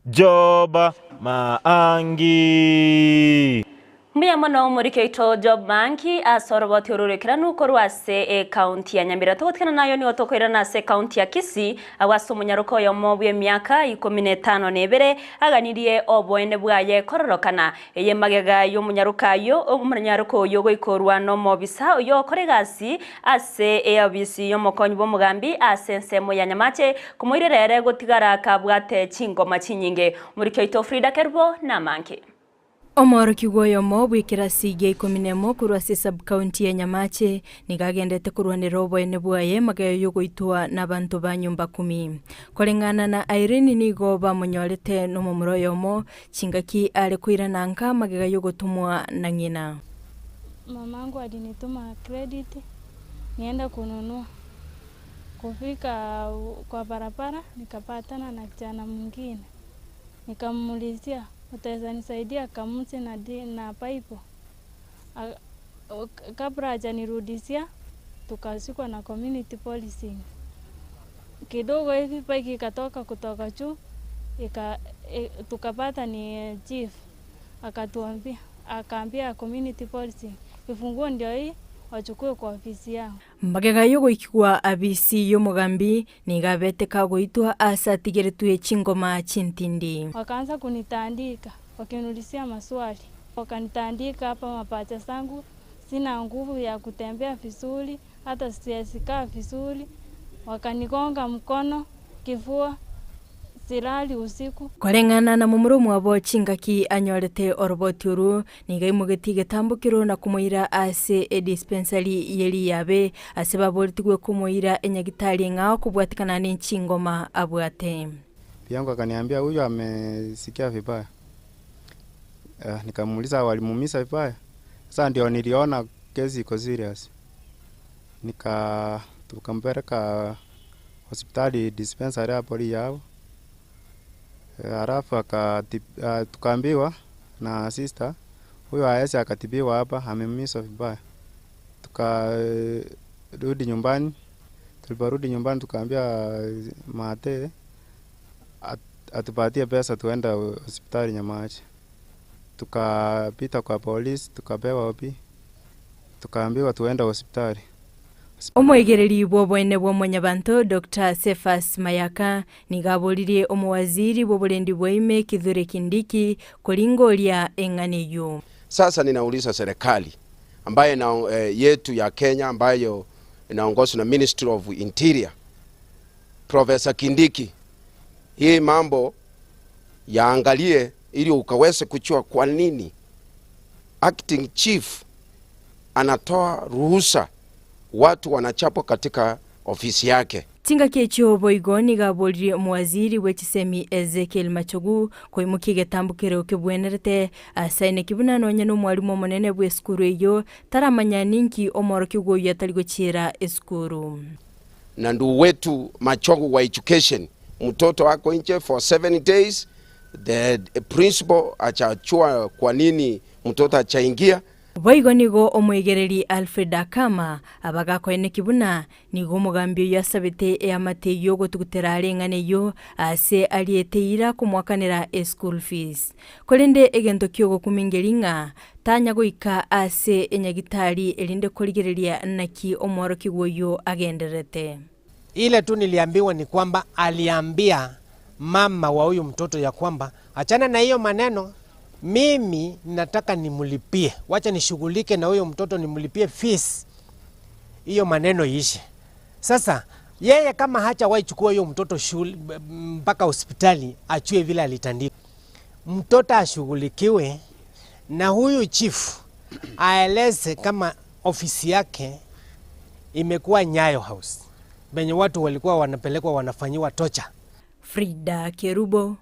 Job Maangi. Mbuya mono omoriki oito Job Maangi ase oroboti ororekeranu korwa ase ekaunti ya Nyamira. Togotigana nayo nigo tokoirana ase ekaunti ya Kisii agwo ase omonyaroka oyomo bw'emiaka ikomi na etano na ebere aganirie oboene bwaye kororokana eye magega y'omonyaroka ayio omonyaroka oyio goikorwa n'omobisa oyio okora egasi ase eobisi y'omokonyi bw'omogambi ase ensemo ya Nyamache komoirera ere gotigara kabwate chingoma chinyinge. Omoriki oito Frida Kerubo namange. Omworokigwa oyomo bw'ekerasi gia ikomi na emo korwa ase esub-county ya Nyamache nigo agendete korwanera oboene bwaye magega y'ogoitwa n'abanto ba nyomba kumi. Koreng'ana na Irene nigo bamonyorete n'omomura oyomo chingaki are koirana nka magega y'ogotomwa na ng'ina. Mamangu alinituma credit niende kununua. Kufika kwa barabara nikapatana na kijana mwingine, nikamuulizia, "Utaweza nisaidia kamusi na paipu?" Kabla hajanirudishia tukashikwa na community policing. Kidogo hivi bike ikatoka kutoka juu tukapata ni chief, akatuambia, akaambia community policing vifunguo ndio hii, wachukue kwa ofisi yao. Magega y'ogoikigwa abisi y'omogambi nigo abete kagoitwa ase atigeretwe chingoma chintindi. Wakaanza kunitandika wakiniulizia maswali, wakanitandika hapa mapaja zangu, sina nguvu ya kutembea vizuri, hata siwezi kaa vizuri, wakanigonga mkono, kifua, silali usiku. Koreng'ana na momura omwabo chingaki anyorete oroboti oru nigo aimogetie egetambokero na komoira ase edispensary yeriyabe ase baboretigwe komoira enyagitari eng'ao kobwatikana na enchingoma abwate. Bibi akaniambia huyu amesikia vibaya. Nikamuuliza walimuumiza vibaya. Sasa ndio niliona kesi iko serious. Tukampeleka hospitali dispensary hapo yao. Halafu tukaambiwa na sister huyu hawezi akatibiwa hapa, ameumizwa vibaya. Tukarudi nyumbani. Tuliporudi nyumbani tukaambia mate atupatie pesa tuende hospitali Nyamache. Tukapita kwa polisi, tukapewa OB, tukaambiwa tuende hospitali. Omoigereri bw'oboene bwa omonyabanto Dr. Cephas Mayaka nigo aboririe omowaziri bw'oborendi bwa ime Kithure Kindiki koringoria eng'ana eywo. Sasa ninauliza serikali ambayo yetu ya Kenya ambayo inaongozwa na Ministry of Interior, Professor Kindiki, hii mambo yaangalie ili ukaweze kujua kwa nini acting chief anatoa ruhusa watu wanachapwa katika ofisi yake. Chingaki echio boigo nigo aboririe omowaziri bwa chisemi Ezekiel Machogu koimokia egetambokero kebwenerete asaine kibuna nonya na omwarimu omonene bwa esukuru eywo taramanya ninki omworokigwa oywo atari gochiera esukuru. Na ndugu wetu Machogu wa education, mtoto wako nje for 7 days, the principal achachua kwa nini mtoto achaingia. Boigo nigo omoigereri Alfred Akama abagakoene kibuna nigo omogambi oyo asabete eamate eywo ogotugutera are eng'ana eywo ase ariete ira komwakanera eschool fees. Korende egento kiogokumingeri ng'a tanya goika ase enyagitari erinde korigereria naki omworokigwa oyo agenderete. Ile tu niliambiwa ni kwamba aliambia mama wa huyu mtoto ya kwamba achana na hiyo maneno, mimi nataka nimlipie, wacha nishughulike na huyo mtoto nimlipie fees, hiyo maneno iishe. Sasa yeye kama hajawahi chukua huyo mtoto shule mpaka hospitali achue vile alitandikwa, mtoto ashughulikiwe na huyu chief aeleze kama ofisi yake imekuwa Nyayo House benye watu walikuwa wanapelekwa wanafanyiwa torture. Frida Kerubo,